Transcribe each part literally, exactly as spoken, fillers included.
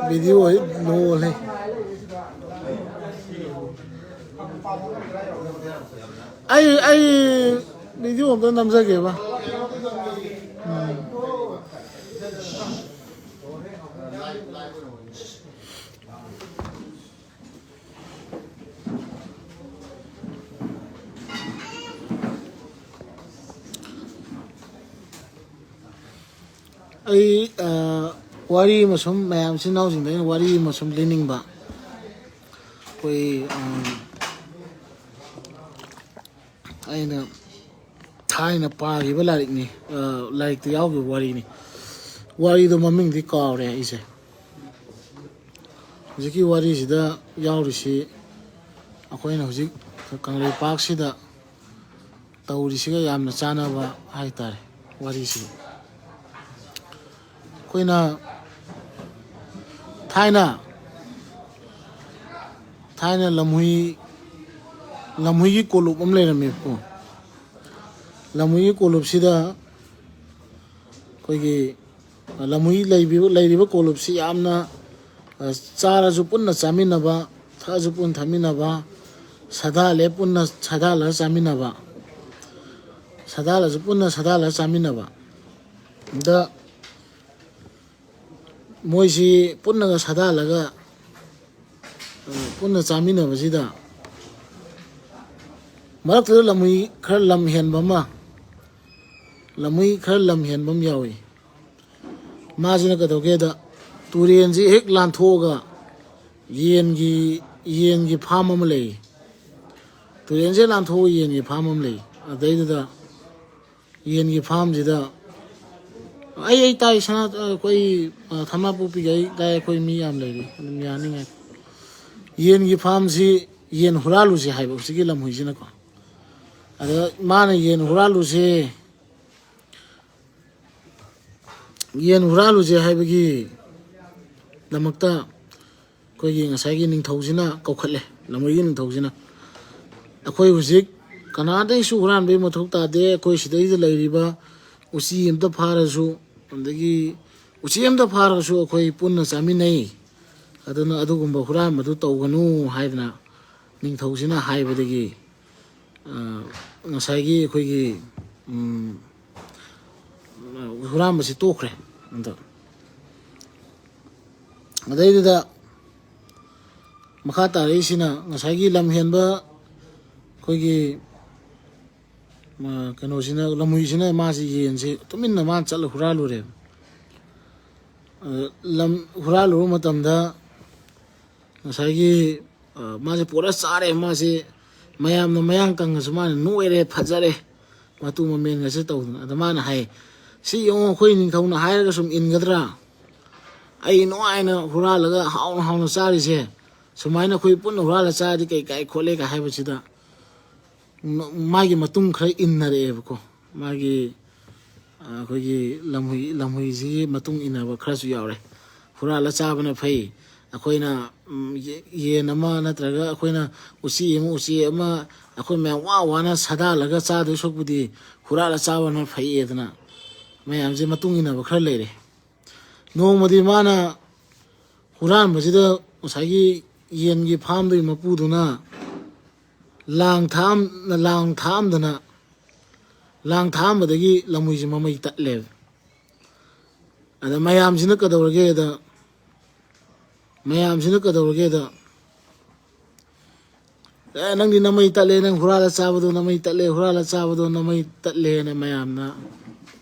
Video ꯂꯣꯜꯂꯦ꯫ ꯑꯩ ꯑꯩ ꯚꯤꯗꯤꯑꯣ ꯑꯝꯇ ꯅꯝꯖꯒꯦꯕ꯫ ꯎꯝ꯫ ꯑꯩ ꯋꯥꯔꯤ ꯑꯃ ꯁꯨꯝ ꯃꯌꯥꯝ ꯏꯆꯤꯟ ꯏꯅꯥꯎꯁꯤꯡꯗ ꯑꯩꯅ ꯋꯥꯔꯤ ꯑꯃ ꯁꯨꯝ ꯂꯤꯅꯤꯡꯕ꯫ ꯑꯩꯈꯣꯏ ꯑꯩꯅ ꯊꯥꯏꯅ ꯄꯥꯈꯤꯕ ꯂꯥꯏꯔꯤꯛꯅꯤ꯫ ꯂꯥꯏꯔꯤꯛꯇ ꯌꯥꯎꯈꯤꯕ ꯋꯥꯔꯤꯅꯤ꯫ ꯋꯥꯔꯤꯗꯣ ꯃꯃꯤꯡꯗꯤ ꯀꯥꯎꯔꯦ ꯑꯩꯁꯦ꯫ ꯍꯧꯖꯤꯛꯀꯤ ꯋꯥꯔꯤꯁꯤꯗ ꯌꯥꯎꯔꯤꯁꯤ ꯑꯩꯈꯣꯏꯅ ꯍꯧꯖꯤꯛ ꯀꯪꯂꯩꯄꯥꯛꯁꯤꯗ ꯇꯧꯔꯤꯁꯤꯒ ꯌꯥꯝꯅ ꯆꯥꯟꯅꯕ ꯍꯥꯏꯇꯥꯔꯦ꯫ ꯋꯥꯔꯤꯁꯤ ꯑꯩꯈꯣꯏꯅ ꯊꯥꯏꯅ ꯊꯥꯏꯅ ꯂꯝꯍꯨꯏ ꯂꯝꯍꯨꯏꯒꯤ ꯀꯣꯂꯨꯞ ꯑꯃ ꯂꯩꯔꯝꯃꯦꯕꯀꯣ꯫ ꯂꯝꯍꯨꯏꯒꯤ ꯀꯣꯂꯨꯞꯁꯤꯗ ꯑꯩꯈꯣꯏꯒꯤ ꯂꯝꯍꯨꯏ ꯂꯩꯕꯤꯕ ꯂꯩꯔꯤꯕ ꯀꯣꯂꯨꯞꯁꯤ ꯌꯥꯝꯅ ꯆꯥꯔꯁꯨ ꯄꯨꯟꯅ ꯆꯥꯃꯤꯟꯅꯕ, ꯊꯛꯑꯁꯨ ꯄꯨꯟꯅ ꯊꯛꯃꯤꯟꯅꯕ, ꯁꯥꯗꯥꯜꯂꯦ ꯄꯨꯟꯅ ꯁꯥꯗꯥꯜꯂꯒ ꯆꯥꯃꯤꯟꯅꯕ, ꯁꯥꯗꯥꯜꯂꯁꯨ ꯄꯨꯟꯅ ꯁꯥꯗꯥꯜꯂꯒ ꯆꯥꯃꯤꯟꯅꯕ꯫ ꯑꯗ ꯃꯣꯏꯁꯤ ꯄꯨꯟꯅꯒ ꯁꯥꯗꯥꯜꯂꯒ ꯄꯨꯟꯅ ꯆꯥꯃꯤꯟꯅꯕꯁꯤꯗ ꯃꯔꯛꯇꯨꯗ ꯂꯝꯍꯨꯏ ꯈꯔ ꯂꯝ ꯍꯦꯟꯕ ꯑꯃ ꯂꯝꯍꯨꯏ ꯈꯔ ꯂꯝ ꯍꯦꯟꯕ ꯑꯃ ꯌꯥꯎꯏ꯫ ꯃꯥꯁꯤꯅ ꯀꯩꯗꯧꯒꯦꯗ, ꯇꯨꯔꯦꯟꯁꯤ ꯍꯦꯛ ꯂꯥꯟꯊꯣꯛꯑꯒ ꯌꯦꯟꯒꯤ ꯌꯦꯟꯒꯤ ꯐꯥꯝ ꯑꯃ ꯂꯩ꯫ ꯇꯨꯔꯦꯟꯁꯦ ꯂꯥꯟꯊꯣꯛꯑꯒ ꯌꯦꯟꯒꯤ ꯐꯥꯝ ꯑꯃ ꯂꯩ꯫ ꯑꯗꯩꯗꯨꯗ ꯌꯦꯟꯒꯤ ꯐꯥꯝꯁꯤꯗ ꯑꯩ ꯑꯩ ꯇꯥꯏ ꯁꯅꯥ ꯑꯩꯈꯣꯏ ꯊꯝꯕꯥꯜ ꯄꯣꯛꯄꯤꯒꯤ ꯑꯩ ꯇꯥꯏ꯫ ꯑꯩꯈꯣꯏ ꯃꯤ ꯌꯥꯝ ꯂꯩꯔꯤ ꯑꯗꯨꯝ ꯌꯥꯅꯤꯡꯉꯥꯏ꯫ ꯌꯦꯟꯒꯤ ꯐꯥꯝꯁꯤ ꯌꯦꯟ ꯍꯨꯔꯥꯜꯂꯨꯁꯤ ꯍꯥꯏꯕ ꯍꯧꯖꯤꯛꯀꯤ ꯂꯝꯍꯨꯏꯁꯤꯅꯀꯣ꯫ ꯑꯗ ꯃꯥꯅ ꯌꯦꯟ ꯍꯨꯔꯥꯜꯂꯨꯁꯦ ꯌꯦꯟ ꯍꯨꯔꯥꯜꯂꯨꯁꯦ ꯍꯥꯏꯕꯒꯤ ꯗꯃꯛꯇ ꯑꯩꯈꯣꯏꯒꯤ ꯉꯁꯥꯏꯒꯤ ꯅꯤꯡꯊꯧꯁꯤꯅ ꯀꯧꯈꯠꯂꯦ꯫ ꯂꯝꯍꯨꯏꯒꯤ ꯅꯤꯡꯊꯧꯁꯤꯅ ꯑꯩꯈꯣꯏ ꯍꯧꯖꯤꯛ ꯀꯅꯥꯗꯩꯁꯨ ꯍꯨꯔꯥꯟꯕꯒꯤ ꯃꯊꯧ ꯇꯥꯗꯦ꯫ ꯑꯩꯈꯣꯏ ꯁꯤꯗꯩꯗ ꯂꯩꯔꯤꯕ ꯎꯆꯤ ꯑꯃꯇ ꯐꯥꯔꯁꯨ ꯑꯗꯒꯤ ꯎꯆꯦꯛ ꯑꯃꯗ ꯐꯥꯔꯒꯁꯨ ꯑꯩꯈꯣꯏ ꯄꯨꯟꯅ ꯆꯥꯃꯤꯟꯅꯩ꯫ ꯑꯗꯨꯅ ꯑꯗꯨꯒꯨꯝꯕ ꯍꯨꯔꯥꯟꯕꯗꯨ ꯇꯧꯒꯅꯨ ꯍꯥꯏꯗꯅ ꯅꯤꯡꯊꯧꯁꯤꯅ ꯍꯥꯏꯕꯗꯒꯤ, ꯑ, ꯉꯁꯥꯏꯒꯤ ꯑꯩꯈꯣꯏꯒꯤ, ꯎꯝ, ꯍꯨꯔꯥꯟꯕꯁꯤ ꯇꯣꯛꯈ꯭ꯔꯦ꯫ ꯑꯗꯣ ꯑꯗꯩꯗꯨꯗ ꯃꯈꯥ ꯇꯥꯔꯛꯏꯁꯤꯅ ꯉꯁꯥꯏꯒꯤ ꯂꯝ ꯍꯦꯟꯕ ꯑꯩꯈꯣꯏꯒꯤ, ꯑ, ꯀꯩꯅꯣꯁꯤꯅ, ꯂꯝꯍꯨꯏꯁꯤꯅ ꯃꯥꯁꯤ ꯌꯦꯟꯁꯤ ꯇꯨꯃꯤꯟꯅ ꯃꯥꯅ ꯆꯠꯂ ꯍꯨꯔꯥꯜꯂꯨꯔꯦꯕ꯫ ꯑ, ꯂꯝ ꯍꯨꯔꯥꯜꯂꯨꯕ ꯃꯇꯝꯗ ꯉꯁꯥꯏꯒꯤ, ꯑ, ꯃꯥꯁꯦ ꯄꯨꯔꯥ ꯆꯥꯔꯦ꯫ ꯃꯥꯁꯦ ꯃꯌꯥꯝꯅ ꯃꯌꯥꯡ ꯀꯪꯉꯁꯨ ꯃꯥꯅ ꯅꯣꯏꯔꯦ, ꯐꯖꯔꯦ, ꯃꯇꯨ ꯃꯃꯦꯟꯒꯁꯦ ꯇꯧꯗꯅ꯫ ꯑꯗ ꯃꯥꯅ ꯍꯥꯏ, "ꯁꯤ ꯌꯦꯡꯉꯣ, ꯑꯩꯈꯣꯏ ꯅꯤꯡꯊꯧꯅ ꯍꯥꯏꯔꯒ ꯁꯨꯝ ꯏꯟꯒꯗ꯭ꯔꯥ? ꯑꯩ ꯅꯨꯡꯉꯥꯏꯅ ꯍꯨꯔꯥꯜꯂꯒ ꯍꯥꯎꯅ ꯍꯥꯎꯅ ꯆꯥꯔꯤꯁꯦ, ꯁꯨꯃꯥꯏꯅ ꯑꯩꯈꯣꯏ ꯄꯨꯟꯅ ꯍꯨꯔꯥꯜꯂ ꯆꯥꯔꯗꯤ ꯀꯩ ꯀꯥꯏ ꯈꯣꯠꯂꯦ?" ꯀꯥꯏ ꯍꯥꯏꯕꯁꯤꯗ ꯃꯥꯒꯤ ꯃꯇꯨꯡ ꯈꯔ ꯏꯟꯅꯔꯛꯑꯦꯕꯀꯣ꯫ ꯃꯥꯒꯤ, ꯑ, ꯑꯩꯈꯣꯏꯒꯤ ꯂꯝꯍꯨꯏ, ꯂꯝꯍꯨꯏꯁꯤꯒꯤ ꯃꯇꯨꯡ ꯏꯟꯅꯕ ꯈꯔꯁꯨ ꯌꯥꯎꯔꯦ꯫ ꯍꯨꯔꯥꯜꯂ ꯆꯥꯕꯅ ꯐꯩ꯫ ꯑꯩꯈꯣꯏꯅ, ꯎꯝ, ꯌꯦ-, ꯌꯦꯟ ꯑꯃ ꯅꯠꯇ꯭ꯔꯒ ꯑꯩꯈꯣꯏꯅ ꯎꯆꯤ ꯑꯃ, ꯎꯆꯦꯛ ꯑꯃ ꯑꯩꯈꯣꯏ ꯃꯌꯥꯝ ꯋꯥ ꯋꯥꯅ ꯁꯥꯗꯥꯜꯂꯒ ꯆꯥꯗꯣꯏ ꯁꯔꯨꯛꯄꯨꯗꯤ ꯍꯨꯔꯥꯜꯂ ꯆꯥꯕꯅ ꯐꯩꯌꯦꯗꯅ ꯃꯌꯥꯝꯁꯦ ꯃꯇꯨꯡ ꯏꯟꯅꯕ ꯈꯔ ꯂꯩꯔꯦ꯫ ꯅꯣꯡꯃꯗꯤ ꯃꯥꯅ ꯍꯨꯔꯥꯟꯕꯁꯤꯗ ꯉꯁꯥꯏꯒꯤ ꯌꯦꯟꯒꯤ ꯐꯥꯝꯗꯨꯒꯤ ꯃꯄꯨꯗꯨꯅ ꯂꯥꯡ ꯊꯥꯛꯑꯝ-, ꯂꯥꯡ ꯊꯥꯛꯑꯝꯗꯅ, ꯂꯥꯡ ꯊꯥꯛꯑꯝꯕꯗꯒꯤ ꯂꯝꯍꯨꯏꯁꯦ ꯃꯃꯩ ꯇꯠꯂꯦꯕ꯫ ꯑꯗ ꯃꯌꯥꯝꯁꯤꯅ ꯀꯩꯗꯧꯔꯒꯦꯗ, ꯃꯌꯥꯝꯁꯤꯅ ꯀꯩꯗꯧꯔꯒꯦꯗ, "ꯑꯦ, ꯅꯪꯗꯤ ꯅꯃꯩ ꯇꯠꯂꯦ, ꯅꯪ ꯍꯨꯔꯥꯜꯂ ꯆꯥꯕꯗꯣ ꯅꯃꯩ ꯇꯠꯂꯦ, ꯍꯨꯔꯥꯜꯂ ꯆꯥꯕꯗꯣ ꯅꯃꯩ ꯇꯠꯂꯦꯅ" ꯃꯌꯥꯝꯅ,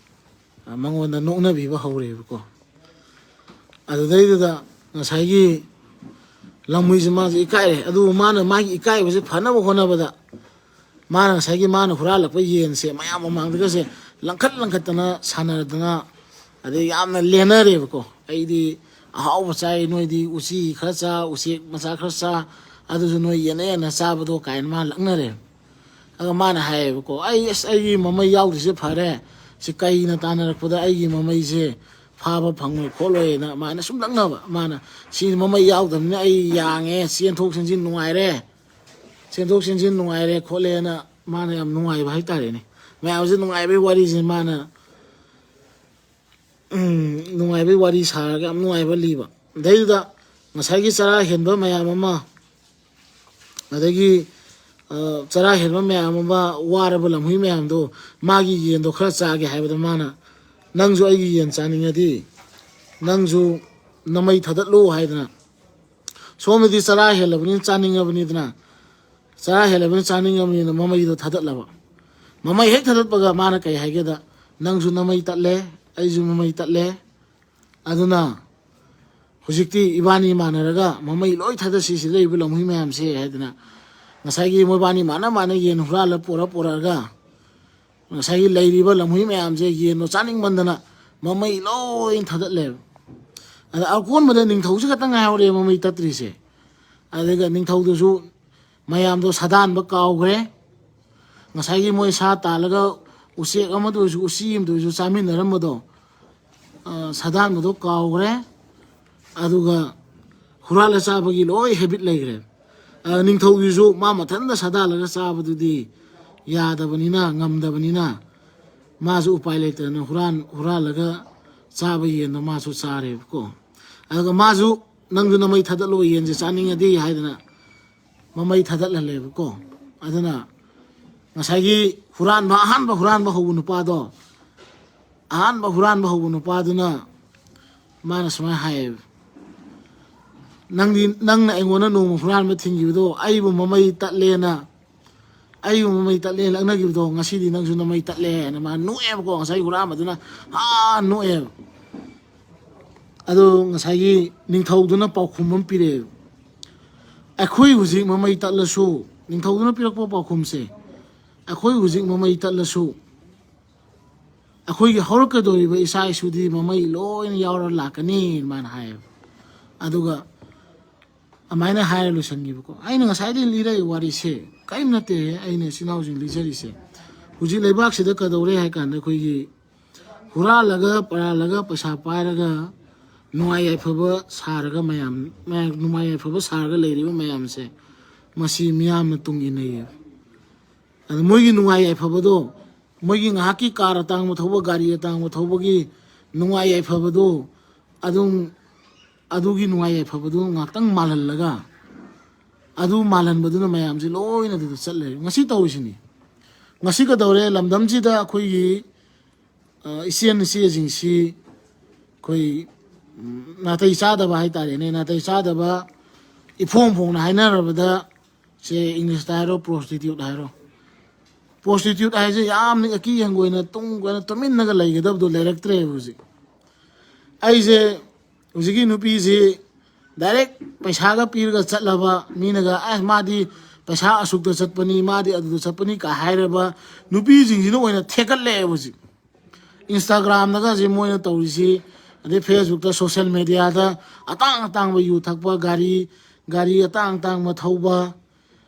ꯑ, ꯃꯉꯣꯟꯗ ꯅꯣꯛꯅꯕꯤꯕ ꯍꯧꯔꯦꯕꯀꯣ꯫ ꯑꯗꯨꯗꯩꯗꯨꯗ ꯉꯁꯥꯏꯒꯤ ꯂꯝꯍꯨꯏꯁꯦ ꯃꯥꯁꯦ ꯏꯀꯥꯏꯔꯦ꯫ ꯑꯗꯨꯕꯨ ꯃꯥꯅ ꯃꯥꯒꯤ ꯏꯀꯥꯏꯕꯁꯦ ꯐꯅꯕ ꯍꯣꯠꯅꯕꯗ ꯃꯥꯅ ꯉꯁꯥꯏꯒꯤ ꯃꯥꯅ ꯍꯨꯔꯥꯜꯂꯛꯄ ꯌꯦꯟꯁꯦ ꯃꯌꯥꯝ ꯃꯃꯥꯡꯗꯒꯁꯦ ꯂꯪꯈꯠ ꯂꯪꯈꯠꯇꯅ ꯁꯥꯟꯅꯗꯅ, ꯑꯗꯩ ꯌꯥꯝꯅ ꯂꯦꯟꯅꯔꯦꯕꯀꯣ꯫ "ꯑꯩꯗꯤ ꯑꯍꯥꯎꯕ ꯆꯥꯏ, ꯅꯣꯏꯗꯤ ꯎꯆꯤ ꯈꯔ ꯆꯥ, ꯎꯆꯦꯛ ꯃꯆꯥ ꯈꯔ ꯆꯥ, ꯑꯗꯨꯁꯨ ꯅꯣꯏ ꯌꯦꯟꯅ ꯌꯦꯟꯅ ꯆꯥꯕꯗꯣ" ꯀꯥꯏꯅ ꯃꯥ ꯂꯛꯅꯔꯦ꯫ ꯑꯗꯨꯒ ꯃꯥꯅ ꯍꯥꯏꯌꯦꯕꯀꯣ, "ꯑꯩ, ꯑꯁ, ꯑꯩꯒꯤ ꯃꯃꯩ ꯌꯥꯎꯗ꯭ꯔꯤꯁꯦ ꯐꯔꯦ, ꯁꯤ ꯀꯩꯅ ꯇꯥꯟꯅꯔꯛꯄꯗ ꯑꯩꯒꯤ ꯃꯃꯩꯁꯦ ꯐꯥꯕ ꯐꯪꯉꯣꯏ ꯈꯣꯠꯂꯣꯏꯅ" ꯃꯥꯅ ꯁꯨꯝ ꯂꯛꯅꯕ꯫ ꯃꯥꯅ, "ꯁꯤ ꯃꯃꯩ ꯌꯥꯎꯗꯕꯅꯤꯅ ꯑꯩ ꯌꯥꯡꯉꯦ, ꯆꯦꯟꯊꯣꯛ ꯆꯦꯟꯁꯤꯟ ꯅꯨꯡꯉꯥꯏꯔꯦ, ꯆꯦꯟꯊꯣꯛ ꯆꯦꯟꯁꯤꯟ ꯅꯨꯡꯉꯥꯏꯔꯦ ꯈꯣꯠꯂꯦꯅ" ꯃꯥꯅ ꯌꯥꯝ ꯅꯨꯡꯉꯥꯏꯕ ꯍꯥꯏꯇꯥꯔꯦꯅꯦ꯫ ꯃꯌꯥꯝꯁꯦ ꯅꯨꯡꯉꯥꯏꯕꯒꯤ ꯋꯥꯔꯤꯁꯦ ꯃꯥꯅ ꯎꯝ, ꯅꯨꯡꯉꯥꯏꯕꯩ ꯋꯥꯔꯤ ꯁꯥꯔꯒ ꯌꯥꯝ ꯅꯨꯡꯉꯥꯏꯕ ꯂꯤꯕ꯫ ꯑꯗꯩꯗꯨꯗ ꯉꯁꯥꯏꯒꯤ ꯆꯔꯥ ꯍꯦꯟꯕ ꯃꯌꯥꯝ ꯑꯃ, ꯑꯗꯒꯤ, ꯑ, ꯆꯔꯥ ꯍꯦꯟꯕ ꯃꯌꯥꯝ ꯑꯃ, ꯋꯥꯔꯕ ꯂꯝꯍꯨꯏ ꯃꯌꯥꯝꯗꯣ, ꯃꯥꯒꯤ ꯌꯦꯟꯗꯣ ꯈꯔ ꯆꯥꯒꯦ ꯍꯥꯏꯕꯗ ꯃꯥꯅ, "ꯅꯪꯁꯨ ꯑꯩꯒꯤ ꯌꯦꯟ ꯆꯥꯅꯤꯡꯉꯗꯤ ꯅꯪꯁꯨ ꯅꯃꯩ ꯊꯥꯗꯠꯂꯨ" ꯍꯥꯏꯗꯅ, ꯁꯣꯝꯗꯗꯤ ꯆꯔꯥ ꯍꯦꯜꯂꯕꯅꯤꯅ ꯆꯥꯅꯤꯡꯉꯕꯅꯤꯗꯅ, ꯆꯔꯥ ꯍꯦꯜꯂꯕꯅꯤꯅ ꯆꯥꯅꯤꯡꯉꯕꯅꯤꯅ ꯃꯃꯩꯗꯣ ꯊꯥꯗꯠꯂꯕ꯫ ꯃꯃꯩ ꯍꯦꯛ ꯊꯥꯗꯠꯄꯒ ꯃꯥꯅ ꯀꯩ ꯍꯥꯏꯒꯦꯗ, "ꯅꯪꯁꯨ ꯅꯃꯩ ꯇꯠꯂꯦ, ꯑꯩꯁꯨ ꯃꯃꯩ ꯇꯠꯂꯦ, ꯑꯗꯨꯅ ꯍꯧꯖꯤꯛꯇꯤ ꯏꯕꯥꯅꯤ ꯃꯥꯟꯅꯔꯒ ꯃꯃꯩ ꯂꯣꯏ ꯊꯥꯗꯠꯁꯤ, ꯁꯤꯗ ꯂꯩꯔꯤꯕ ꯂꯝꯍꯨꯏ ꯃꯌꯥꯝꯁꯦ" ꯍꯥꯏꯗꯅ, ꯉꯁꯥꯏꯒꯤ ꯃꯣꯏꯕꯥꯅꯤ ꯃꯥꯅ ꯃꯥꯅ ꯌꯦꯟ ꯍꯨꯔꯥꯜꯂ ꯄꯨꯔ ꯄꯨꯔꯛꯑꯒ, ꯉꯁꯥꯏꯒꯤ ꯂꯩꯔꯤꯕ ꯂꯝꯍꯨꯏ ꯃꯌꯥꯝꯁꯦ ꯌꯦꯟꯗꯣ ꯆꯥꯅꯤꯡꯃꯟꯗꯅ ꯃꯃꯩ ꯂꯣꯏ ꯊꯥꯗꯠꯂꯦꯕ꯫ ꯑꯗ ꯑꯀꯣꯟꯕꯗ ꯅꯤꯡꯊꯧꯁꯤ ꯈꯛꯇ ꯉꯥꯏꯍꯧꯔꯦ ꯃꯃꯩ ꯇꯠꯇ꯭ꯔꯤꯁꯦ꯫ ꯑꯗꯨꯒ ꯅꯤꯡꯊꯧꯗꯨꯁꯨ ꯃꯌꯥꯝꯗꯣ ꯁꯥꯗꯥꯟꯕ ꯀꯥꯎꯈ꯭ꯔꯦ꯫ ꯉꯁꯥꯏꯒꯤ ꯃꯣꯏ ꯁꯥ ꯇꯥꯜꯂꯒ ꯎꯆꯦꯛ ꯑꯃꯗ ꯑꯣꯏꯔꯁꯨ, ꯎꯆꯤ ꯑꯃꯗ ꯑꯣꯏꯔꯁꯨ ꯆꯥꯃꯤꯟꯅꯔꯝꯕꯗꯣ, ꯑ, ꯁꯥꯗꯥꯟꯕꯗꯣ ꯀꯥꯎꯈ꯭ꯔꯦ꯫ ꯑꯗꯨꯒ ꯍꯨꯔꯥꯜꯂ ꯆꯥꯕꯒꯤ ꯂꯣꯏ ꯍꯦꯕꯤꯠ ꯂꯩꯈ꯭ꯔꯦ꯫ ꯑ, ꯅꯤꯡꯊꯧꯒꯤꯁꯨ ꯃꯥ ꯃꯊꯟꯇ ꯁꯥꯗꯥꯜꯂꯒ ꯆꯥꯕꯗꯨꯗꯤ ꯌꯥꯗꯕꯅꯤꯅ, ꯉꯝꯗꯕꯅꯤꯅ, ꯃꯥꯁꯨ ꯎꯄꯥꯏ ꯂꯩꯇꯗꯅ ꯍꯨꯔꯥꯟ-, ꯍꯨꯔꯥꯜꯂꯒ ꯆꯥꯕ ꯌꯦꯟꯗꯣ ꯃꯥꯁꯨ ꯆꯥꯔꯦꯕꯀꯣ꯫ ꯑꯗꯨꯒ ꯃꯥꯁꯨ, "ꯅꯪꯁꯨ ꯅꯃꯩ ꯊꯥꯗꯠꯂꯣ, ꯌꯦꯟꯁꯦ ꯆꯥꯅꯤꯡꯉꯗꯤ" ꯍꯥꯏꯗꯅ ꯃꯃꯩ ꯊꯥꯗꯠꯍꯜꯂꯦꯕꯀꯣ꯫ ꯑꯗꯨꯅ ꯉꯁꯥꯏꯒꯤ ꯍꯨꯔꯥꯟꯕ, ꯑꯍꯥꯟꯕ ꯍꯨꯔꯥꯟꯕ ꯍꯧꯕ ꯅꯨꯄꯥꯗꯣ, ꯑꯍꯥꯟꯕ ꯍꯨꯔꯥꯟꯕ ꯍꯧꯕ ꯅꯨꯄꯥꯗꯨꯅ ꯃꯥꯅ ꯁꯨꯃꯥꯏꯅ ꯍꯥꯏꯌꯦꯕ, "ꯅꯪꯗꯤ, ꯅꯪꯅ ꯑꯩꯉꯣꯟꯗ ꯅꯣꯡꯃ ꯍꯨꯔꯥꯟꯕ ꯊꯤꯡꯈꯤꯕꯗꯣ, ꯑꯩꯕꯨ ꯃꯃꯩ ꯇꯠꯂꯦꯅ, ꯑꯩꯕꯨ ꯃꯃꯩ ꯇꯠꯂꯦꯅ ꯂꯛꯅꯈꯤꯕꯗꯣ, ꯉꯁꯤꯗꯤ ꯅꯪꯁꯨ ꯅꯃꯩ ꯇꯠꯂꯦꯅ" ꯃꯥ ꯅꯣꯛꯑꯦꯕꯀꯣ꯫ ꯉꯁꯥꯏ ꯍꯨꯔꯥꯟꯕꯗꯨꯅ ꯍꯥ ꯅꯣꯛꯑꯦꯕ꯫ ꯑꯗꯣ ꯉꯁꯥꯏꯒꯤ ꯅꯤꯡꯊꯧꯗꯨꯅ ꯄꯥꯎꯈꯨꯝ ꯑꯃ ꯄꯤꯔꯛꯑꯦꯕ, "ꯑꯩꯈꯣꯏ ꯍꯧꯖꯤꯛ ꯃꯃꯩ ꯇꯠꯂꯁꯨ", ꯅꯤꯡꯊꯧꯗꯨꯅ ꯄꯤꯔꯛꯄ ꯄꯥꯎꯈꯨꯝꯁꯦ, "ꯑꯩꯈꯣꯏ ꯍꯧꯖꯤꯛ ꯃꯃꯩ ꯇꯠꯂꯁꯨ, ꯑꯩꯈꯣꯏꯒꯤ ꯍꯧꯔꯛꯀꯗꯧꯔꯤꯕ ꯏꯆꯥ ꯏꯁꯨꯗꯤ ꯃꯃꯩ ꯂꯣꯏꯅ ꯌꯥꯎꯔ ꯂꯥꯛꯀꯅꯤ", ꯃꯥꯅ ꯍꯥꯏꯌꯦꯕ꯫ ꯑꯗꯨꯒ ꯑꯗꯨꯃꯥꯏꯅ ꯍꯥꯏꯔ ꯂꯣꯏꯁꯤꯟꯈꯤꯕꯀꯣ꯫ ꯑꯩꯅ ꯉꯁꯥꯏꯗꯩ ꯂꯤꯔꯛꯏ ꯋꯥꯔꯤꯁꯦ ꯀꯔꯤꯝ ꯅꯠꯇꯦ, ꯑꯩꯅ ꯏꯆꯤꯟ ꯏꯅꯥꯎꯁꯤꯡ ꯂꯤꯖꯔꯤꯁꯦ꯫ ꯍꯧꯖꯤꯛ ꯂꯩꯕꯥꯛꯁꯤꯗ ꯀꯩꯗꯧꯔꯦ ꯍꯥꯏ ꯀꯥꯟꯗ, ꯑꯩꯈꯣꯏꯒꯤ ꯍꯨꯔꯥꯜꯂꯒ ꯄꯥꯔꯥꯜꯂꯒ ꯄꯩꯁꯥ ꯄꯥꯏꯔꯒ ꯅꯨꯡꯉꯥꯏ ꯌꯥꯏꯐꯕ ꯁꯥꯔꯒ ꯃꯌꯥꯝ, ꯃꯌꯥꯝ ꯅꯨꯡꯉꯥꯏ ꯌꯥꯏꯐꯕ ꯁꯥꯔꯒ ꯂꯩꯔꯤꯕ ꯃꯌꯥꯝꯁꯦ, ꯃꯁꯤ ꯃꯤꯌꯥꯝꯅ ꯇꯨꯡ ꯏꯟꯅꯩꯌꯦꯕ꯫ ꯑꯗ ꯃꯣꯏꯒꯤ ꯅꯨꯡꯉꯥꯏ ꯌꯥꯏꯐꯕꯗꯣ, ꯃꯣꯏꯒꯤ ꯉꯥꯏꯍꯥꯛꯀꯤ ꯀꯥꯔ ꯑꯇꯥꯡꯕ ꯊꯧꯕ, ꯒꯥꯔꯤ ꯑꯇꯥꯡꯕ ꯊꯧꯕꯒꯤ ꯅꯨꯡꯉꯥꯏ ꯌꯥꯏꯐꯕꯗꯣ ꯑꯗꯨꯝ, ꯑꯗꯨꯒꯤ ꯅꯨꯡꯉꯥꯏ ꯌꯥꯏꯐꯕꯗꯣ ꯉꯥꯛꯇꯪ ꯃꯥꯜꯍꯜꯂꯒ, ꯑꯗꯨ ꯃꯥꯜꯍꯟꯕꯗꯨꯅ ꯃꯌꯥꯝꯁꯦ ꯂꯣꯏꯅ ꯑꯗꯨꯗ ꯆꯠꯂꯦ꯫ ꯉꯁꯤ ꯇꯧꯔꯤꯁꯤꯅꯤ꯫ ꯉꯁꯤ ꯀꯩꯗꯧꯔꯦ? ꯂꯝꯗꯝꯁꯤꯗ ꯑꯩꯈꯣꯏꯒꯤ, ꯑ, ꯏꯆꯦꯟ ꯏꯆꯦꯁꯤꯡꯁꯤ ꯑꯩꯈꯣꯏ, ꯎꯝ, ꯅꯥꯇꯩ ꯆꯥꯗꯕ ꯍꯥꯏꯇꯥꯔꯦꯅꯦ, ꯅꯥꯇꯩ ꯆꯥꯗꯕ ꯏꯐꯣꯡ ꯐꯣꯡꯅ ꯍꯥꯏꯅꯔꯕꯗ, ꯁꯦ, ꯏꯪꯂꯤꯁꯇ ꯍꯥꯏꯔꯣ, ꯄ꯭ꯔꯣꯁꯇꯤꯇ꯭ꯌꯨꯠ ꯍꯥꯏꯔꯣ, ꯄ꯭ꯔꯣꯁꯇꯤꯇ꯭ꯌꯨꯠ ꯍꯥꯏꯁꯦ ꯌꯥꯝꯅ ꯑꯀꯤ ꯍꯪꯒꯣꯏꯅ ꯇꯨꯡ ꯀꯣꯏꯅ ꯇꯨꯃꯤꯟꯅꯒ ꯂꯩꯒꯗꯕꯗꯣ ꯂꯩꯔꯛꯇ꯭ꯔꯦꯕ ꯍꯧꯖꯤꯛ꯫ ꯑꯩꯁꯦ ꯍꯧꯖꯤꯛꯀꯤ ꯅꯨꯄꯤꯁꯤ ꯗꯥꯏꯔꯦꯛ ꯄꯩꯁꯥꯒ ꯄꯤꯔꯒ ꯆꯠꯂꯕ ꯃꯤꯅꯒ, "ꯑꯦ, ꯃꯥꯗꯤ ꯄꯩꯁꯥ ꯑꯁꯨꯛꯇ ꯆꯠꯄꯅꯤ, ꯃꯥꯗꯤ ꯑꯗꯨꯗ ꯆꯠꯄꯅꯤ" ꯀꯥ ꯍꯥꯏꯔꯕ ꯅꯨꯄꯤꯁꯤꯡꯁꯤꯅ ꯑꯣꯏꯅ ꯊꯦꯛꯀꯠꯂꯛꯑꯦꯕ ꯍꯧꯖꯤꯛ꯫ ꯏꯟꯁꯇꯥꯒ꯭ꯔꯥꯝꯗꯒꯁꯦ ꯃꯣꯏꯅ ꯇꯧꯔꯤꯁꯤ, ꯑꯗꯩ ꯐꯦꯁꯕꯨꯛꯇ, ꯁꯣꯁꯦꯜ ꯃꯦꯗꯤꯌꯥꯗ ꯑꯇꯥꯡ ꯑꯇꯥꯡꯕ ꯌꯨ ꯊꯛꯄ, ꯒꯥꯔꯤ, ꯒꯥꯔꯤ ꯑꯇꯥꯡ ꯑꯇꯥꯡꯕ ꯊꯧꯕ,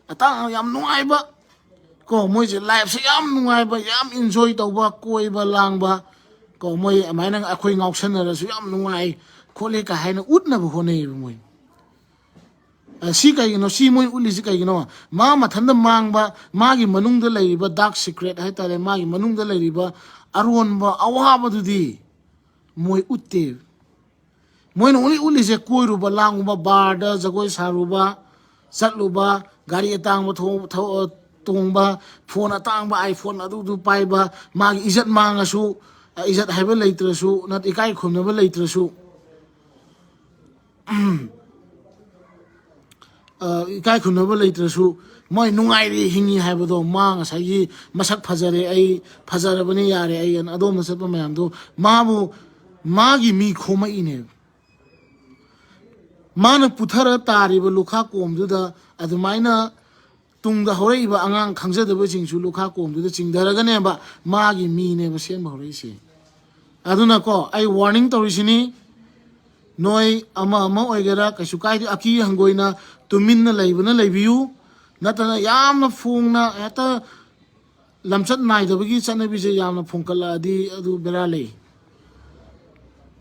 ꯑꯇꯥꯡ, ꯌꯥꯝ ꯅꯨꯡꯉꯥꯏꯕ ꯀꯣ, ꯃꯣꯏꯁꯦ ꯂꯥꯏꯐꯁꯦ ꯌꯥꯝ ꯅꯨꯡꯉꯥꯏꯕ, ꯌꯥꯝ ꯏꯟꯖꯣꯏ ꯇꯧꯕ, ꯀꯣꯏꯕ ꯂꯥꯡꯕ ꯀꯣ, ꯃꯣꯏ ꯑꯗꯨꯃꯥꯏꯅ ꯑꯩꯈꯣꯏ ꯉꯥꯎꯁꯟꯅꯔꯁꯨ ꯌꯥꯝ ꯅꯨꯡꯉꯥꯏ ꯈꯣꯠꯂꯦ ꯀꯥ ꯍꯥꯏꯅ ꯎꯠꯅꯕ ꯍꯣꯠꯅꯩꯌꯦꯕ ꯃꯣꯏ꯫ ꯑ, ꯁꯤ ꯀꯩꯒꯤꯅꯣ? ꯁꯤ ꯃꯣꯏ ꯎꯠꯂꯤꯁꯤ ꯀꯩꯒꯤꯅꯣ? ꯃꯥ ꯃꯊꯟꯇ ꯃꯥꯡꯕ, ꯃꯥꯒꯤ ꯃꯅꯨꯡꯗ ꯂꯩꯔꯤꯕ ꯗꯥꯔꯛ ꯁꯤꯀ꯭ꯔꯦꯠ ꯍꯥꯏꯇꯥꯔꯦ, ꯃꯥꯒꯤ ꯃꯅꯨꯡꯗ ꯂꯩꯔꯤꯕ ꯑꯔꯣꯟꯕ ꯑꯋꯥꯕꯗꯨꯗꯤ ꯃꯣꯏ ꯎꯠꯇꯦ꯫ ꯃꯣꯏꯅ ꯎꯠꯂꯤ, ꯎꯠꯂꯤꯁꯦ ꯀꯣꯏꯔꯨꯕ, ꯂꯥꯡꯉꯨꯕ, ꯕꯥꯔꯗ ꯖꯒꯣꯏ ꯁꯥꯔꯨꯕ, ꯆꯠꯂꯨꯕ, ꯒꯥꯔꯤ ꯑꯇꯥꯡꯕ ꯊꯣ-, ꯊꯧ-, ꯇꯣꯡꯕ, ꯐꯣꯟ ꯑꯇꯥꯡꯕ, ꯑꯥꯏꯐꯣꯟ ꯑꯗꯨꯗꯨ ꯄꯥꯏꯕ, ꯃꯥꯒꯤ ꯏꯖꯠ ꯃꯥꯡꯉꯁꯨ, ꯏꯖꯠ ꯍꯥꯏꯕ ꯂꯩꯇ꯭ꯔꯁꯨ, ꯅꯠ-, ꯏꯀꯥꯏ ꯈꯨꯝꯅꯕ ꯂꯩꯇ꯭ꯔꯁꯨ, ꯑ, ꯏꯀꯥꯏ ꯈꯨꯝꯅꯕ ꯂꯩꯇ꯭ꯔꯁꯨ, ꯃꯣꯏ ꯅꯨꯡꯉꯥꯏꯔꯤ ꯍꯤꯡꯉꯤ ꯍꯥꯏꯕꯗꯣ, ꯃꯥ ꯉꯁꯥꯏꯒꯤ ꯃꯁꯛ ꯐꯖꯔꯦ, ꯑꯩ ꯐꯖꯔꯕꯅꯤ, ꯌꯥꯔꯦ, ꯑꯩ ꯑꯅ ꯑꯗꯣꯝꯗ ꯆꯠꯄ ꯃꯌꯥꯝꯗꯣ, ꯃꯥꯕꯨ, ꯃꯥꯒꯤ ꯃꯤ ꯈꯣꯝꯃꯛꯏꯅꯦꯕ꯫ ꯃꯥꯅ ꯄꯨꯊꯔ ꯇꯥꯔꯤꯕ ꯂꯨꯈꯥ ꯀꯣꯝꯗꯨꯗ ꯑꯗꯨꯃꯥꯏꯅ ꯇꯨꯡꯗ ꯍꯧꯔꯛꯏꯕ ꯑꯉꯥꯡ ꯈꯪꯖꯗꯕꯁꯤꯡꯁꯨ ꯂꯨꯈꯥ ꯀꯣꯝꯗꯨꯗ ꯆꯤꯡꯊꯔꯒꯅꯦꯕ ꯃꯥꯒꯤ ꯃꯤꯅꯦꯕ ꯁꯦꯝꯕ ꯍꯧꯔꯛꯏꯁꯦ꯫ ꯑꯗꯨꯅꯀꯣ, ꯑꯩ ꯋꯥꯔꯅꯤꯡ ꯇꯧꯔꯤꯁꯤꯅꯤ, ꯅꯣꯏ ꯑꯃ ꯑꯃ ꯑꯣꯏꯒꯦꯔꯥ ꯀꯩꯁꯨ ꯀꯥꯏꯗꯦ, ꯑꯀꯤ ꯍꯪꯒꯣꯏꯅ ꯇꯨꯃꯤꯟꯅ ꯂꯩꯕꯅ ꯂꯩꯕꯤꯌꯨ, ꯅꯠꯇꯅ ꯌꯥꯝꯅ ꯐꯣꯡꯅ ꯍꯦꯛꯇ ꯂꯝꯆꯠ ꯅꯥꯏꯗꯕꯒꯤ ꯆꯠꯅꯕꯤꯁꯦ ꯌꯥꯝꯅ ꯐꯣꯡꯀꯠꯂꯛꯑꯗꯤ ꯑꯗꯨ ꯕꯦꯔꯥ ꯂꯩ꯫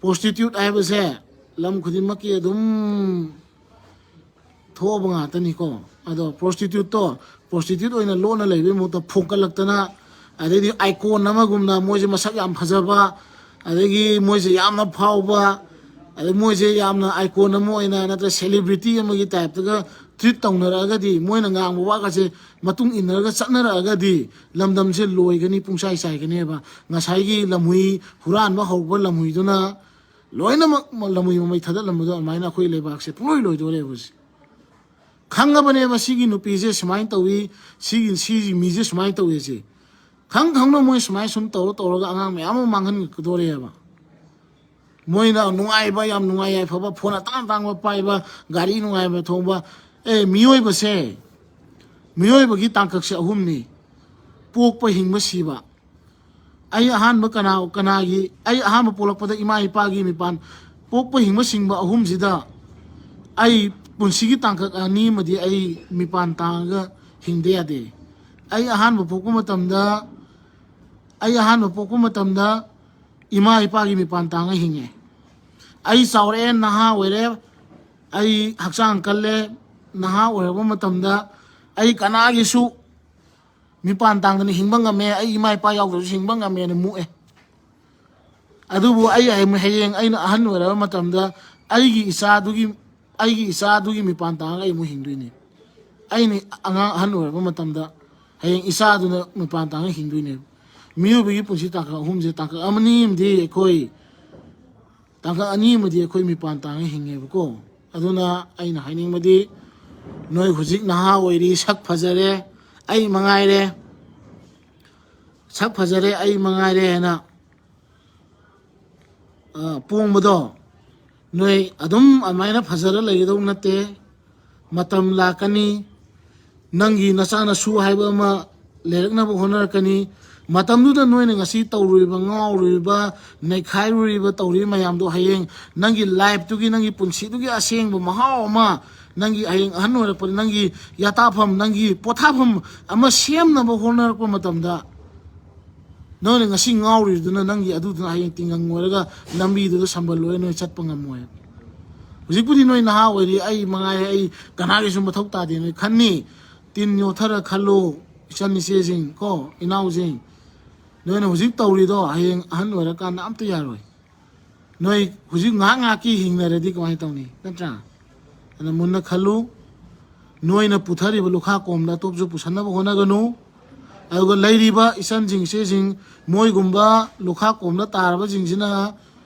ꯄ꯭ꯔꯣꯁꯇꯤꯇ꯭ꯌꯨꯠ ꯍꯥꯏꯕꯁꯦ ꯂꯝ ꯈꯨꯗꯤꯡꯃꯛꯀꯤ ꯑꯗꯨꯝ ꯊꯣꯛꯑꯕ ꯉꯥꯛꯇꯅꯤꯀꯣ꯫ ꯑꯗꯣ ꯄ꯭ꯔꯣꯁꯇꯤꯇ꯭ꯌꯨꯠꯇꯣ ꯄ꯭ꯔꯣꯁꯇꯤꯇ꯭ꯌꯨꯠ ꯑꯣꯏꯅ ꯂꯣꯟꯅ ꯂꯩꯕꯒꯤ ꯃꯍꯨꯠꯇ ꯐꯣꯡꯀꯠꯂꯛꯇꯅ, ꯑꯗꯩꯗꯤ ꯑꯥꯏꯀꯣꯟ ꯑꯃꯒꯨꯝꯅ ꯃꯣꯏꯁꯦ ꯃꯁꯛ ꯌꯥꯝ ꯐꯖꯕ, ꯑꯗꯒꯤ ꯃꯣꯏꯁꯦ ꯌꯥꯝꯅ ꯐꯥꯎꯕ, ꯑꯗꯩ ꯃꯣꯏꯁꯦ ꯌꯥꯝꯅ ꯑꯥꯏꯀꯣꯟ ꯑꯃ ꯑꯣꯏꯅ ꯅꯠꯇ꯭ꯔ ꯁꯦꯂꯤꯕ꯭ꯔꯤꯇꯤ ꯑꯃꯒꯤ ꯇꯥꯏꯞꯇꯒ ꯇ꯭ꯔꯤꯠ ꯇꯧꯅꯔꯛꯑꯒꯗꯤ, ꯃꯣꯏꯅ ꯉꯥꯡꯕ ꯋꯥꯒꯁꯦ ꯃꯇꯨꯡ ꯏꯟꯅꯔꯒ ꯆꯠꯅꯔꯛꯑꯒꯗꯤ, ꯂꯝꯗꯝꯁꯦ ꯂꯣꯏꯒꯅꯤ, ꯄꯨꯡꯆꯥꯏ ꯆꯥꯏꯒꯅꯦꯕ꯫ ꯉꯁꯥꯏꯒꯤ ꯂꯝꯍꯨꯏ ꯍꯨꯔꯥꯟꯕ ꯍꯧꯕ ꯂꯝꯍꯨꯏꯗꯨꯅ ꯂꯣꯏꯅꯃꯛ ꯂꯝꯍꯨꯏ ꯃꯃꯩ ꯊꯥꯗꯠꯂꯝꯕꯗꯣ, ꯑꯗꯨꯃꯥꯏꯅ ꯑꯩꯈꯣꯏ ꯂꯩꯕꯥꯛꯁꯦ ꯄꯨꯡꯂꯣꯏ ꯂꯣꯏꯗꯣꯔꯦꯕ ꯍꯧꯖꯤꯛ꯫ ꯈꯪꯉꯕꯅꯦꯕ ꯁꯤꯒꯤ ꯅꯨꯄꯤꯁꯦ ꯁꯨꯃꯥꯏꯅ ꯇꯧꯏ, ꯁꯤꯒꯤ ꯁꯤꯒꯤ ꯃꯤꯁꯦ ꯁꯨꯃꯥꯏꯅ ꯇꯧꯏꯁꯦ꯫ ꯈꯪ ꯈꯪꯅ ꯃꯣꯏ ꯁꯨꯃꯥꯏꯅ ꯁꯨꯝ ꯇꯧꯔ ꯇꯧꯔꯒ ꯑꯉꯥꯡ ꯃꯌꯥꯝ ꯑꯃ ꯃꯥꯡꯍꯟꯒꯗꯣꯔꯦꯕ꯫ ꯃꯣꯏꯅ ꯅꯨꯡꯉꯥꯏꯕ, ꯌꯥꯝ ꯅꯨꯡꯉꯥꯏ ꯌꯥꯏꯐꯕ, ꯐꯣꯟ ꯑꯇꯥꯡ ꯑꯇꯥꯡꯕ ꯄꯥꯏꯕ, ꯒꯥꯔꯤ ꯅꯨꯡꯉꯥꯏꯕ ꯊꯧꯕ꯫ ꯑꯦ, ꯃꯤꯑꯣꯏꯕꯁꯦ, ꯃꯤꯑꯣꯏꯕꯒꯤ ꯇꯥꯡꯀꯛꯁꯦ ꯑꯍꯨꯝꯅꯤ: ꯄꯣꯛꯄ, ꯍꯤꯡꯕ, ꯁꯤꯕ꯫ ꯑꯩ ꯑꯍꯥꯟꯕ ꯀꯅꯥ ꯀꯅꯥꯒꯤ ꯑꯩ ꯑꯍꯥꯟꯕ ꯄꯣꯛꯂꯛꯄꯗ ꯏꯃꯥ ꯏꯄꯥꯒꯤ ꯃꯤꯄꯥꯟ, ꯄꯣꯛꯄ ꯍꯤꯡꯕ ꯁꯤꯡꯕ ꯑꯍꯨꯝꯁꯤꯗ ꯑꯩ ꯄꯨꯟꯁꯤꯒꯤ ꯇꯥꯡꯀꯛ ꯑꯅꯤ ꯑꯃꯗꯤ ꯑꯩ ꯃꯤꯄꯥꯟ ꯇꯥꯡꯉꯒ ꯍꯤꯡꯗ ꯌꯥꯗꯦ꯫ ꯑꯩ ꯑꯍꯥꯟꯕ ꯄꯣꯛꯄ ꯃꯇꯝꯗ ꯑꯩ ꯑꯍꯥꯟꯕ ꯄꯣꯛꯄ ꯃꯇꯝꯗ ꯏꯃꯥ ꯏꯄꯥꯒꯤ ꯃꯤꯄꯥꯟ ꯇꯥꯡꯉ ꯍꯤꯡꯉꯦ꯫ ꯑꯩ ꯆꯥꯎꯔꯛꯑꯦ, ꯅꯍꯥ ꯑꯣꯏꯔꯦ, ꯑꯩ ꯍꯛꯆꯥꯡ ꯀꯜꯂꯦ, ꯅꯍꯥ ꯑꯣꯏꯔꯕ ꯃꯇꯝꯗ ꯑꯩ ꯀꯅꯥꯒꯤꯁꯨ ꯃꯤꯄꯥꯟ ꯇꯥꯡꯗꯅ ꯍꯤꯡꯕ ꯉꯝꯃꯦ, ꯑꯩ ꯏꯃꯥ ꯏꯄꯥ ꯌꯥꯎꯗ꯭ꯔꯁꯨ ꯍꯤꯡꯕ ꯉꯝꯃꯦꯅ ꯃꯨꯛꯑꯦ꯫ ꯑꯗꯨꯕꯨ ꯑꯩ ꯍꯌꯦꯡ ꯑꯩꯅ ꯑꯍꯟ ꯑꯣꯏꯔꯕ ꯃꯇꯝꯗ ꯑꯩꯒꯤ ꯏꯆꯥꯗꯨꯒꯤ ꯑꯩꯒꯤ ꯏꯆꯥꯗꯨꯒꯤ ꯃꯤꯄꯥꯟ ꯇꯥꯡꯉꯒ ꯑꯩ ꯑꯃꯨꯛ ꯍꯤꯡꯗꯣꯏꯅꯦ꯫ ꯑꯩꯅ ꯑꯉꯥꯡ ꯑꯍꯟ ꯑꯣꯏꯔꯕ ꯃꯇꯝꯗ ꯍꯌꯦꯡ ꯏꯆꯥꯗꯨꯅ ꯃꯤꯄꯥꯟ ꯇꯥꯡꯉꯒ ꯍꯤꯡꯗꯣꯏꯅꯦꯕ꯫ ꯃꯤꯑꯣꯏꯕꯒꯤ ꯄꯨꯟꯁꯤ ꯇꯥꯡꯀꯛ ꯑꯍꯨꯝꯁꯦ, ꯇꯥꯡꯀꯛ ꯑꯃꯅꯤ ꯑꯃꯗꯤ ꯑꯩꯈꯣꯏ ꯇꯥꯡꯀꯛ ꯑꯅꯤ ꯑꯃꯗꯤ ꯑꯩꯈꯣꯏ ꯃꯤꯄꯥꯟ ꯇꯥꯡꯉ ꯍꯤꯡꯉꯦꯕꯀꯣ꯫ ꯑꯗꯨꯅ ꯑꯩꯅ ꯍꯥꯏꯅꯤꯡꯕꯗꯤ, ꯅꯣꯏ ꯍꯧꯖꯤꯛ ꯅꯍꯥ ꯑꯣꯏꯔꯤ, ꯁꯛ ꯐꯖꯔꯦ, ꯑꯩ ꯃꯉꯥꯏꯔꯦ, ꯁꯛ ꯐꯖꯔꯦ, ꯑꯩ ꯃꯉꯥꯏꯔꯦ ꯍꯥꯏꯅ, ꯑ, ꯄꯣꯡꯕꯗꯣ, ꯅꯣꯏ ꯑꯗꯨꯝ ꯑꯗꯨꯃꯥꯏꯅ ꯐꯖꯔ ꯂꯩꯒꯗꯧ ꯅꯠꯇꯦ꯫ ꯃꯇꯝ ꯂꯥꯛꯀꯅꯤ, ꯅꯪꯒꯤ ꯅꯆꯥ ꯅꯁꯨ ꯍꯥꯏꯕ ꯑꯃ ꯂꯩꯔꯛꯅꯕ ꯍꯣꯠꯅꯔꯛꯀꯅꯤ꯫ ꯃꯇꯝꯗꯨꯗ ꯅꯣꯏꯅ ꯉꯁꯤ ꯇꯧꯔꯨꯔꯤꯕ, ꯉꯥꯎꯔꯨꯔꯤꯕ, ꯅꯩꯈꯥꯏꯔꯨꯔꯤꯕ, ꯇꯧꯔꯤꯕ ꯃꯌꯥꯝꯗꯣ ꯍꯌꯦꯡ ꯅꯪꯒꯤ ꯂꯥꯏꯐꯇꯨꯒꯤ, ꯅꯪꯒꯤ ꯄꯨꯟꯁꯤꯗꯨꯒꯤ ꯑꯁꯦꯡꯕ ꯃꯍꯥꯎ ꯑꯃ, ꯅꯪꯒꯤ ꯍꯌꯦꯡ ꯑꯍꯟ ꯑꯣꯏꯔꯛꯄꯗ ꯅꯪꯒꯤ ꯌꯥꯇꯥꯐꯝ, ꯅꯪꯒꯤ ꯄꯣꯊꯥꯐꯝ ꯑꯃ ꯁꯦꯝꯅꯕ ꯍꯣꯠꯅꯔꯛꯄ ꯃꯇꯝꯗ, ꯅꯣꯏꯅ ꯉꯁꯤ ꯉꯥꯎꯔꯤꯗꯨꯅ ꯅꯪꯒꯤ ꯑꯗꯨꯗꯨꯅ ꯍꯌꯦꯡ ꯇꯤꯡꯒꯪ ꯑꯣꯏꯔꯒ ꯂꯝꯕꯤꯗꯨꯗ ꯁꯝꯕꯜ ꯑꯣꯏꯔ ꯅꯣꯏ ꯆꯠꯄ ꯉꯝꯃꯣꯏ꯫ ꯍꯧꯖꯤꯛꯄꯨꯗꯤ ꯅꯣꯏ ꯅꯍꯥ ꯑꯣꯏꯔꯤ, ꯑꯩ ꯃꯉꯥꯏꯔꯦ, ꯑꯩ ꯀꯅꯥꯒꯤꯁꯨ ꯃꯊꯧ ꯇꯥꯗꯦ ꯅꯣꯏ ꯈꯟꯅꯤ꯫ ꯇꯤꯟ ꯌꯣꯠꯊꯔ ꯈꯜꯂꯨ, ꯏꯆꯟ ꯏꯆꯦꯁꯤꯡ ꯀꯣ, ꯏꯅꯥꯎꯁꯤꯡ꯫ ꯅꯣꯏꯅ ꯍꯧꯖꯤꯛ ꯇꯧꯔꯤꯗꯣ ꯍꯌꯦꯡ ꯑꯍꯟ ꯑꯣꯏꯔꯀꯥꯟꯗ ꯑꯝꯇ ꯌꯥꯔꯣꯏ꯫ ꯅꯣꯏ ꯍꯧꯖꯤꯛ ꯉꯥꯏꯍꯥꯛ ꯉꯥꯏꯍꯥꯛꯀꯤ ꯍꯤꯡꯅꯔꯗꯤ ꯀꯃꯥꯏꯅ ꯇꯧꯅꯤ? ꯅꯠꯇ꯭ꯔꯥ? ꯑꯗꯨꯅ ꯃꯨꯟꯅ ꯈꯜꯂꯨ꯫ ꯅꯣꯏꯅ ꯄꯨꯊꯔꯤꯕ ꯂꯨꯈꯥ ꯀꯣꯝꯗ ꯑꯇꯣꯞꯄꯁꯨ ꯄꯨꯁꯟꯅꯕ ꯍꯣꯠꯅꯒꯅꯨ꯫ ꯑꯗꯨꯒ ꯂꯩꯔꯤꯕ ꯏꯆꯟꯁꯤꯡ, ꯏꯆꯦꯁꯤꯡ, ꯃꯣꯏꯒꯨꯝꯕ ꯂꯨꯈꯥ ꯀꯣꯝꯗ ꯇꯥꯔꯕꯁꯤꯡꯁꯤꯅ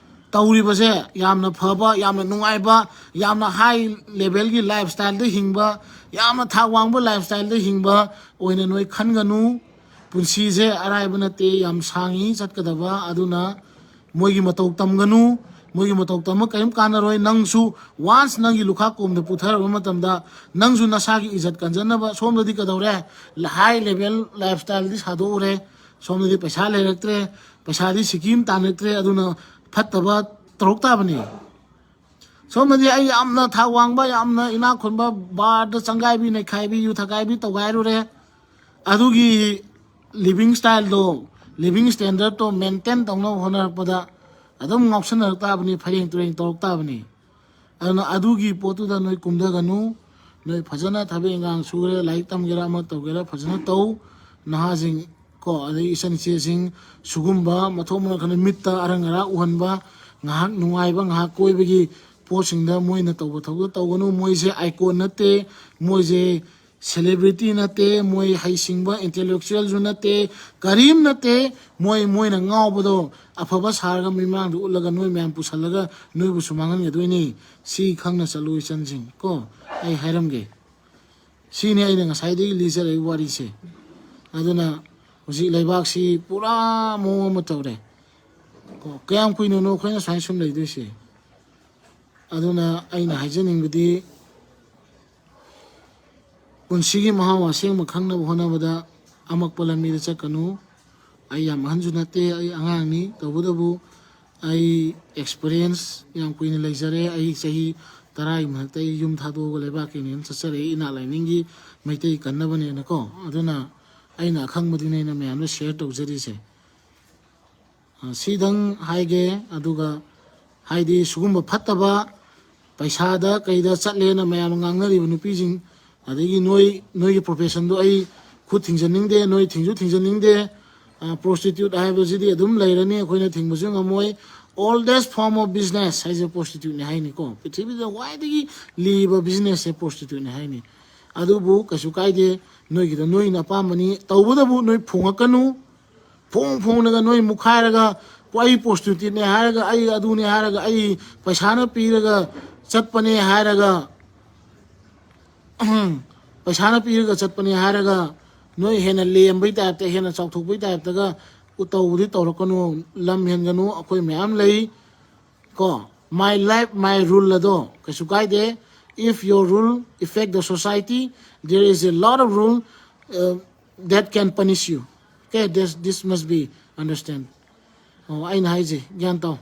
ꯇꯧꯔꯤꯕꯁꯦ ꯌꯥꯝꯅ ꯐꯕ, ꯌꯥꯝꯅ ꯅꯨꯡꯉꯥꯏꯕ, ꯌꯥꯝꯅ ꯍꯥꯏ ꯂꯦꯚꯦꯜꯒꯤ ꯂꯥꯏꯐ ꯁ꯭ꯇꯥꯏꯜꯗ ꯍꯤꯡꯕ, ꯌꯥꯝꯅ ꯊꯥꯛ ꯋꯥꯡꯕ ꯂꯥꯏꯐ ꯁ꯭ꯇꯥꯏꯜꯗ ꯍꯤꯡꯕ ꯑꯣꯏꯅ ꯅꯣꯏ ꯈꯟꯒꯅꯨ꯫ ꯄꯨꯟꯁꯤꯁꯦ ꯑꯔꯥꯏꯕ ꯅꯠꯇꯦ, ꯌꯥꯝ ꯁꯥꯡꯉꯤ ꯆꯠꯀꯗꯕ꯫ ꯑꯗꯨꯅ ꯃꯣꯏꯒꯤ ꯃꯇꯧ ꯇꯝꯒꯅꯨ꯫ ꯃꯣꯏꯒꯤ ꯃꯇꯧ ꯇꯝꯕ ꯀꯔꯤꯝ ꯀꯥꯟꯅꯔꯣꯏ꯫ ꯅꯪꯁꯨ ꯋꯥꯟꯁ ꯅꯪꯒꯤ ꯂꯨꯈꯥ ꯀꯣꯝꯗ ꯄꯨꯊꯔꯕ ꯃꯇꯝꯗ ꯅꯪꯁꯨ ꯅꯁꯥꯒꯤ ꯏꯖꯠ ꯀꯟꯖꯅꯕ ꯁꯣꯝꯗꯗꯤ ꯀꯩꯗꯧꯔꯦ? ꯍꯥꯏ ꯂꯦꯚꯦꯜ ꯂꯥꯏꯐ ꯁ꯭ꯇꯥꯏꯜꯗꯤ ꯁꯥꯗꯣꯛꯎꯔꯦ꯫ ꯁꯣꯝꯗꯗꯤ ꯄꯩꯁꯥ ꯂꯩꯔꯛꯇ꯭ꯔꯦ, ꯄꯩꯁꯥꯗꯤ ꯁꯤꯀꯤ ꯑꯃ ꯇꯥꯟꯅꯔꯛꯇ꯭ꯔꯦ꯫ ꯑꯗꯨꯅ ꯐꯠꯇꯕ ꯇꯧꯔꯛ ꯇꯥꯕꯅꯤ꯫ ꯁꯣꯝꯗꯗꯤ ꯑꯩ ꯌꯥꯝꯅ ꯊꯥꯛ ꯋꯥꯡꯕ, ꯌꯥꯝꯅ ꯏꯅꯥꯛ ꯈꯨꯟꯕ, ꯕꯥꯔꯗ ꯆꯪꯒꯥꯏꯕꯤ, ꯅꯩꯈꯥꯏꯕꯤ, ꯌꯨ ꯊꯛꯀꯥꯏꯕꯤ ꯇꯧꯒꯥꯏꯔꯨꯔꯦ꯫ ꯑꯗꯨꯒꯤ ꯂꯤꯕꯤꯡ ꯁ꯭ꯇꯥꯏꯜꯗꯣ, ꯂꯤꯕꯤꯡ ꯁ꯭ꯇꯦꯟꯗꯔꯠꯇꯣ ꯃꯦꯟꯇꯦꯟ ꯇꯧꯅꯕ ꯍꯣꯠꯅꯔꯛꯄꯗ ꯑꯗꯨꯝ ꯉꯥꯎꯁꯟꯅꯔꯛ ꯇꯥꯕꯅꯤ, ꯐꯩꯔꯦꯡ ꯇꯨꯔꯦꯡ ꯇꯧꯔꯛ ꯇꯥꯕꯅꯤ꯫ ꯑꯗꯨꯅ ꯑꯗꯨꯒꯤ ꯄꯣꯠꯇꯨꯗ ꯅꯣꯏ ꯀꯨꯝꯊꯒꯅꯨ꯫ ꯅꯣꯏ ꯐꯖꯅ ꯊꯕꯛ ꯏꯟꯈꯥꯡ ꯁꯨꯒꯦꯔꯥ, ꯂꯥꯏꯔꯤꯛ ꯇꯝꯒꯦꯔꯥ, ꯑꯃ ꯇꯧꯒꯦꯔꯥ, ꯐꯖꯅ ꯇꯧ꯫ ꯅꯍꯥꯁꯤꯡ ꯀꯣ, ꯑꯗꯩ ꯏꯆꯟ ꯏꯆꯦꯁꯤꯡ, ꯁꯤꯒꯨꯝꯕ ꯃꯊꯣꯡ ꯃꯔꯝ ꯈꯪꯗꯅ ꯃꯤꯠꯇ ꯑꯔꯪ ꯑꯔꯥꯛ ꯎꯍꯟꯕ, ꯉꯥꯏꯍꯥꯛ ꯅꯨꯡꯉꯥꯏꯕ, ꯉꯥꯏꯍꯥꯛ ꯀꯣꯏꯕꯒꯤ ꯄꯣꯠꯁꯤꯡꯗ ꯃꯣꯏꯅ ꯇꯧꯕ ꯊꯕꯛꯇ ꯇꯧꯒꯅꯨ꯫ ꯃꯣꯏꯁꯦ ꯑꯥꯏꯀꯣꯟ ꯅꯠꯇꯦ, ꯃꯣꯏꯁꯦ ꯁꯦꯂꯦꯕ꯭ꯔꯤꯇꯤ ꯅꯠꯇꯦ, ꯃꯣꯏ ꯍꯩꯁꯤꯡꯕ ꯏꯟꯇꯦꯂꯦꯛꯆꯨꯋꯦꯜꯁꯨ ꯅꯠꯇꯦ, ꯀꯔꯤꯝ ꯅꯠꯇꯦ꯫ ꯃꯣꯏ, ꯃꯣꯏꯅ ꯉꯥꯎꯕꯗꯣ ꯑꯐꯕ ꯁꯥꯔꯒ ꯃꯤꯃꯥꯡꯗ ꯎꯠꯂꯒ ꯅꯣꯏ ꯃꯌꯥꯝ ꯄꯨꯁꯜꯂꯒ ꯅꯣꯏꯕꯨꯁꯨ ꯃꯥꯡꯍꯟꯒꯗꯣꯏꯅꯤ꯫ ꯁꯤ ꯈꯪꯅ ꯆꯠꯂꯨ ꯏꯆꯟꯁꯤꯡ ꯀꯣ꯫ ꯑꯩ ꯍꯥꯏꯔꯝꯒꯦ꯫ ꯁꯤꯅꯤ ꯑꯩꯅ ꯉꯁꯥꯏꯗꯒꯤ ꯂꯤꯖꯔꯛꯏ ꯋꯥꯔꯤꯁꯦ꯫ ꯑꯗꯨꯅ ꯍꯧꯖꯤꯛ ꯂꯩꯕꯥꯛꯁꯤ ꯄꯨꯔꯥ ꯃꯑꯣꯡ ꯑꯃ ꯇꯧꯔꯦ꯫ ꯀꯣ, ꯀꯌꯥꯝ ꯀꯨꯏꯅꯅꯣ ꯑꯩꯈꯣꯏꯅ ꯁꯨꯃꯥꯏꯅ ꯁꯨꯝ ꯂꯩꯗꯣꯏꯁꯦ? ꯑꯗꯨꯅ ꯑꯩꯅ ꯍꯥꯏꯖꯅꯤꯡꯕꯗꯤ, ꯄꯨꯟꯁꯤꯒꯤ ꯃꯍꯥꯎ ꯑꯁꯦꯡꯕ ꯈꯪꯅꯕ ꯍꯣꯠꯅꯕꯗ ꯑꯃꯛꯄ ꯂꯝꯕꯤꯗ ꯆꯠꯀꯅꯨ꯫ ꯑꯩ ꯌꯥꯝ ꯑꯍꯟꯁꯨ ꯅꯠꯇꯦ, ꯑꯩ ꯑꯉꯥꯡꯅꯤ꯫ ꯇꯧꯕꯇꯕꯨ ꯑꯩ ꯑꯦꯛꯁꯄꯤꯔꯤꯌꯦꯟꯁ ꯌꯥꯝ ꯀꯨꯏꯅ ꯂꯩꯖꯔꯦ꯫ ꯑꯩ ꯆꯍꯤ ꯇꯔꯥꯒꯤ ꯃꯊꯛꯇ ꯑꯩ ꯌꯨꯝ ꯊꯥꯗꯣꯛꯑꯒ ꯂꯩꯕꯥꯛꯀꯤ ꯃꯤꯅ ꯆꯠꯆꯔꯛꯏ, ꯏꯅꯥꯠ ꯂꯥꯏꯅꯤꯡꯒꯤ ꯃꯩꯇꯩ ꯀꯟꯅꯕꯅꯦꯅꯀꯣ꯫ ꯑꯗꯨꯅ ꯑꯩꯅ ꯑꯈꯪꯕꯗꯨꯅꯦ ꯑꯩꯅ ꯃꯌꯥꯝꯗ ꯁꯤꯌꯔ ꯇꯧꯖꯔꯤꯁꯦ꯫ ꯑ, ꯁꯤꯗꯪ ꯍꯥꯏꯒꯦ꯫ ꯑꯗꯨꯒ ꯍꯥꯏꯗꯤ ꯁꯤꯒꯨꯝꯕ ꯐꯠꯇꯕ ꯄꯩꯁꯥꯗ ꯀꯩꯗ ꯆꯠꯂꯦꯅ ꯃꯌꯥꯝ ꯉꯥꯡꯅꯔꯤꯕ ꯅꯨꯄꯤꯁꯤꯡ, ꯑꯗꯒꯤ ꯅꯣꯏ, ꯅꯣꯏꯒꯤ ꯄ꯭ꯔꯣꯐꯦꯁꯟꯗꯣ ꯑꯩ ꯈꯨꯠ ꯊꯤꯡꯖꯟꯅꯤꯡꯗꯦ, ꯅꯣꯏ ꯊꯤꯡꯁꯨ ꯊꯤꯡꯖꯟꯅꯤꯡꯗꯦ꯫ ꯄ꯭ꯔꯣꯁꯇꯤꯇ꯭ꯌꯨꯠ ꯍꯥꯏꯕꯁꯤꯗꯤ ꯑꯗꯨꯝ ꯂꯩꯔꯅꯤ, ꯑꯩꯈꯣꯏꯅ ꯊꯤꯡꯕꯁꯨ ꯉꯝꯃꯣꯏ꯫ Oldest form of business ꯍꯥꯏꯁꯦ ꯄ꯭ꯔꯣꯁꯇꯤꯇ꯭ꯌꯨꯠꯅꯦ ꯍꯥꯏꯅꯤꯀꯣ꯫ ꯄ꯭ꯔꯤꯊꯤꯕꯤꯗ ꯈ꯭ꯋꯥꯏꯗꯒꯤ ꯂꯤꯕ ꯕꯤꯖꯤꯅꯦꯁꯁꯦ ꯄ꯭ꯔꯣꯁꯇꯤꯇ꯭ꯌꯨꯠꯅꯦ ꯍꯥꯏꯅꯤ꯫ ꯑꯗꯨꯕꯨ ꯀꯩꯁꯨ ꯀꯥꯏꯗꯦ, ꯅꯣꯏꯒꯤꯗ ꯅꯣꯏꯅ ꯑꯄꯥꯝꯕꯅꯤ꯫ ꯇꯧꯕꯇꯕꯨ ꯅꯣꯏ ꯐꯣꯡꯉꯛꯀꯅꯨ꯫ ꯐꯣꯡ ꯐꯣꯡꯂꯒ ꯅꯣꯏ ꯃꯨꯛꯈꯥꯏꯔꯒ, "ꯑꯩ ꯄ꯭ꯔꯣꯁꯇꯤꯇ꯭ꯌꯨꯠꯅꯦ" ꯍꯥꯏꯔꯒ, "ꯑꯩ ꯑꯗꯨꯅꯦ" ꯍꯥꯏꯔꯒ, "ꯑꯩ ꯄꯩꯁꯥꯅ ꯄꯤꯔꯒ ꯆꯠꯄꯅꯦ" ꯍꯥꯏꯔꯒ, ꯄꯩꯁꯥꯅ ꯄꯤꯔꯒ ꯆꯠꯄꯅꯦ ꯍꯥꯏꯔꯒ, ꯅꯣꯏ ꯍꯦꯟꯅ ꯂꯦꯝꯕꯩ ꯇꯥꯏꯞꯇ, ꯍꯦꯟꯅ ꯆꯥꯎꯊꯣꯛꯄꯩ ꯇꯥꯏꯞꯇꯒ ꯇꯧꯕꯗꯤ ꯇꯧꯔꯛꯀꯅꯨ꯫ ꯂꯝ ꯍꯦꯟꯒꯅꯨ, ꯑꯩꯈꯣꯏ ꯃꯌꯥꯝ ꯂꯩ꯫ ꯀꯣ, "My life, my rule" ꯑꯗꯣ ꯀꯩꯁꯨ ꯀꯥꯏꯗꯦ꯫ If your rule affect the society, there is a lot of rule, uh, that can punish you. Okay, this, this must be understand. ꯑꯣ, ꯑꯩꯅ ꯍꯥꯏꯁꯦ ꯒ꯭ꯌꯥꯟ ꯇꯥꯎ꯫